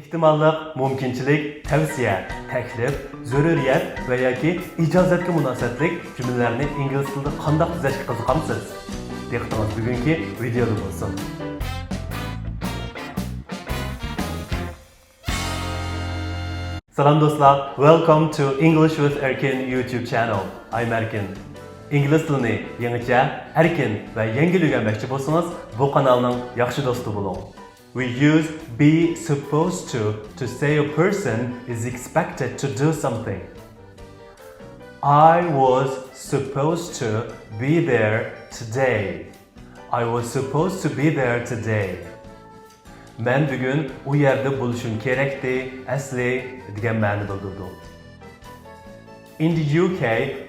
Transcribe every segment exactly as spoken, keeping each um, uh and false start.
ئېھتىماللىق، مۇمكىنچىلىك، تەۋسىيە، تەكلىپ، زۆرۈرىيەت ۋە ياكى ئىجازەتكە مۇناسىۋەتلىك جۈملىلەرنى ئىنگلىز تىلىدا قانداق تۈزەشكە قىزىقامسىز؟ دىققىتىڭىز بۈگۈنكى ۋىدېيودا بولسۇن. سالام دوستلار، Welcome to English with Erkin YouTube channel. I'm Erkin. ئىنگلىز تىلىنى يېڭىچە، ئەركىن ۋە يەڭگىل ئۆگەنمەكچى بولسىڭىز، بۇ قانالنىڭ ياخشى دوستى بولۇڭ. We use be supposed to to say a person is expected to do something. I was supposed to be there today. I was supposed to be there today. مەن بۈگۈن ئۇ يەردە بولۇشۇم كېرەكتى، ئەسلى، دېگەن مەنىنى بىلدۈرىدۇ. In the U K,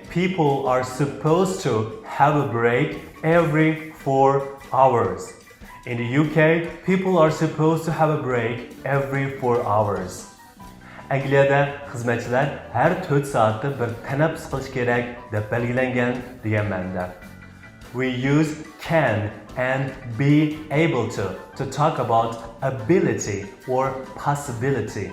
people are supposed to have a break every four hours. In the U K, people are supposed to have a break every four hours. ئەنگلىيەدە خىزمەتچىلەر ھەر تۆت سائەتتە بىر تەنەپپۇس قىلىش كېرەك دەپ بەلگىلەنگەن دېگەن مەنىدە. We use can and be able to to talk about ability or possibility.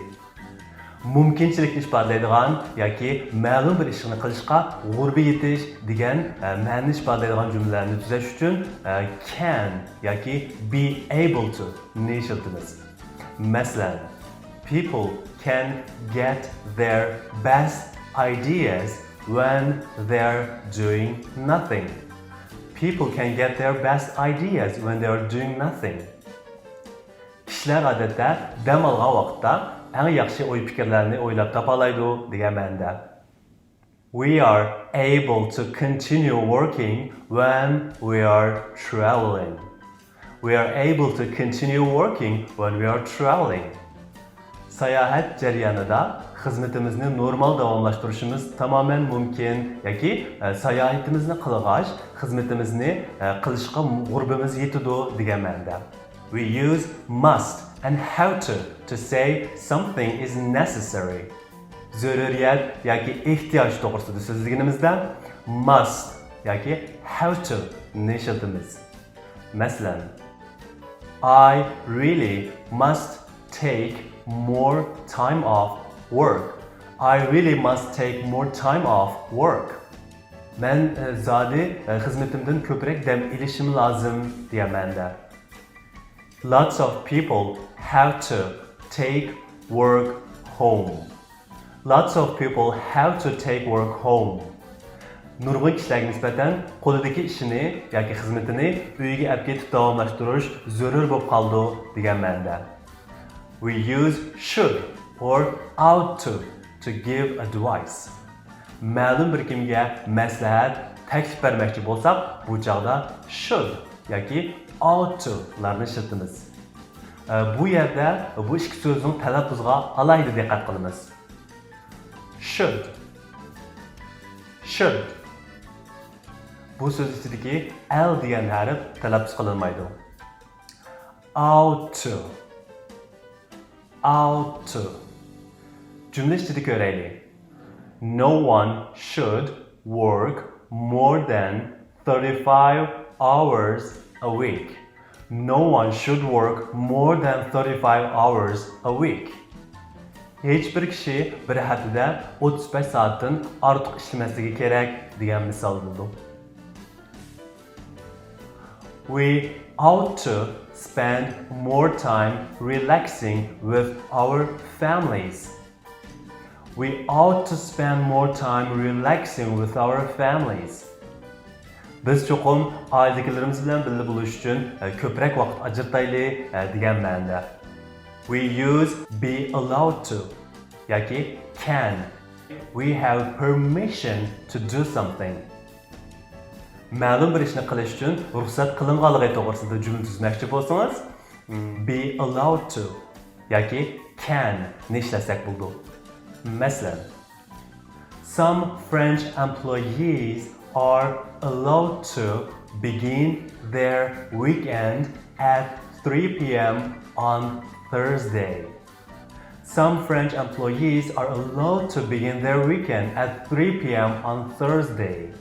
مۇمكىنچىلىكنى ئىپادىلەيدىغان ياكى مەلۇم بىر ئىشنى قىلىشقا غۇربا يېتىش دېگەن، ئە، مەنىنى ئىپادىلەيدىغان جۈملىلەرنى تۈزەش ئۈچۈن، ئە، can ياكى be able to نى ئىشلىتىمىز. مەسىلەن، people can get their best ideas when they're doing nothing. People can get their best ideas when they're doing nothing. كىشىلەر ئادەتتە دەم ئالغان ۋاقىتتا ئەڭ ياخشى ئوي-پىكىرلەرنى ئويلاپ تاپالايدۇ دېگەن مەنىدە. We are able to continue working when we are traveling. We are able to continue working when we are traveling. ساياھەت جەريانىدا خىزمىتىمىزنى نورمال داۋاملاشتۇرۇشىمىز تامامەن مۇمكىن ياكى، ئە، ساياھىتىمىزنى قىلغاچ خىزمىتىمىزنى، ئە، قىلىشقا غۇربىمىز يېتىدۇ دېگەن مەنىدە. We use must and have to to say something is necessary. زۆرۈرىيەت ياكى ئېھتىياج توغرىسىدا سۆزلىگىنىمىزدە must ياكى have to نى ئىشلىتىمىز. مەسىلەن، I really must take more time off work. I really must take more time off work. مەن، ئە، زادى، ئە، خىزمىتىمدىن كۆپرەك دەم ئېلىشىم لازىم دېگەن مەنىدە. Lots of people have to take work home. Lots of people have to take work home. نۇرغۇن كىشىلەرگە نىسبەتەن قولىدىكى ئىشىنى ياكى خىزمىتىنى ئۆيىگە ئەپ كېتىپ داۋاملاشتۇرۇش زۆرۈر بولۇپ قالىدۇ دېگەن مەنىدە. We use should or ought to to give advice. مەلۇم بىر كىمگە مەسلىھەت، تەكلىپ بەرمەكچى بولساق، بۇ چاغدا should ياكى ought to لارنى ئىشلىتىمىز. ئە، بۇ يەردە بۇ ئىككى سۆزنىڭ تەلەپپۇزىغا ئالاھىدە دىققەت قىلىمىز. Should. Should. بۇ سۆز ئىچىدىكى ئەل دېگەن ھەرپ تەلەپپۇز قىلىنمايدۇ. Ought to. Ought to. جۈملە ئىچىدە كۆرەيلى. No one should work more than thirty-five hours a week. No one should work more than thirty-five hours a week. ھېچبىر كىشى بىر ھەپتىدە ئوتتۇز بەش سائەتتىن ئارتۇق ئىشلىمەسلىكى كېرەك دېگەن مىسال بولىدۇ. We ought to spend more time relaxing with our families. We ought to spend more time relaxing with our families. بىز چوقۇم ئائىلىدىكىلىرىمىز بىلەن بىللە بولۇش ئۈچۈن، ئە، كۆپرەك ۋاقىت ئاجرىتايلى، ئە، دېگەن مەنىدە. We use be allowed to ياكى can. We have permission to do something. مەلۇم بىر ئىشنى قىلىش ئۈچۈن رۇخسەت قىلىنغانلىقى توغرىسىدا جۈملە تۈزمەكچى بولسىڭىز، be allowed to ياكى can نى ئىشلەتسەك بولىدۇ. مەسىلەن، Some French employees are allowed to begin their weekend at three p.m. on Thursday. Some French employees are allowed to begin their weekend at three p.m. on Thursday.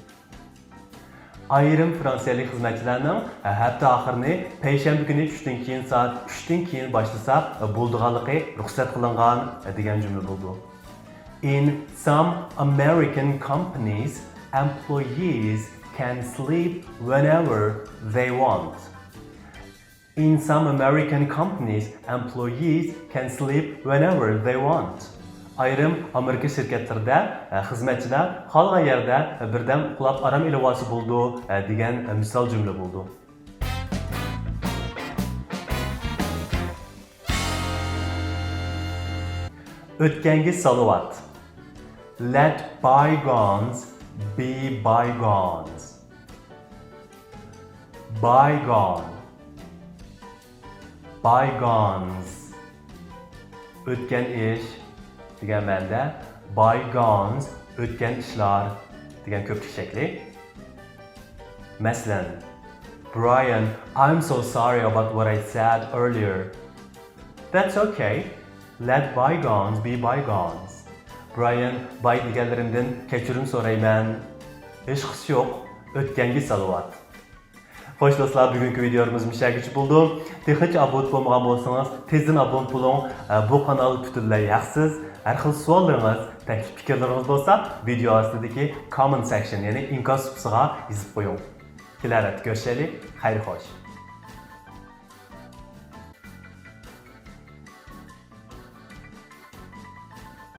ئايرىم فرانسىيەلىك خىزمەتچىلەرنىڭ ھەپتە ئاخىرىنى پەيشەنبە كۈنى چۈشتىن كېيىن سائەت ئۈچتىن كېيىن باشلىساق بولىدىغانلىقى رۇخسەت قىلىنغان دېگەن جۈملە بولىدۇ. In some American companies, employees can sleep whenever they want. In some American companies, employees can sleep whenever they want. ئايرىم ئامېرىكا شىركەتلىرىدە، ئە، خىزمەتچىلەر خالىغان يەردە، ئە، بىردەم ئۇخلاپ ئارام ئېلىۋالسا بولىدۇ، ئە، دېگەن، ئە، مىسال جۈملە بولىدۇ. ئۆتكەنگە سالىۋات. Let bygones be bygones. Bygone. Bygones. ئۆتكەن ئىش دېگەن مەنىدە. Bygones، ئۆتكەن ئىشلار دېگەن كۆپلۈك شەكلى. مەسىلەن، Brian, I'm so sorry about what I said earlier. That's okay. Let bygones be bygones. برايان، بايا دېگەنلىرىمدىن كەچۈرۈم سورايمەن. ھېچقىسى يوق، ئۆتكەنگە سالىۋات. خوش دوستلار، بۈگۈنكى ۋىدېيومىز مۇشۇ يەرگىچە بولىدۇ. تېخىچە ئابۇنت بولمىغان بولسىڭىز، تېزدىن ئابۇنت بولۇڭ. بۇ قانال پۈتۈنلەي ھەقسىز. ھەر خىل سوئاللىرىڭىز، تەكلىپ پىكىرلىرىڭىز بولسا، ۋىدېيو ئاستىدىكى comment section، يەنى ئىنكاس سۇپىسىغا يېزىپ قويۇڭ. كېلەر ھەپتە كۆرۈشەيلى. خەير خوش.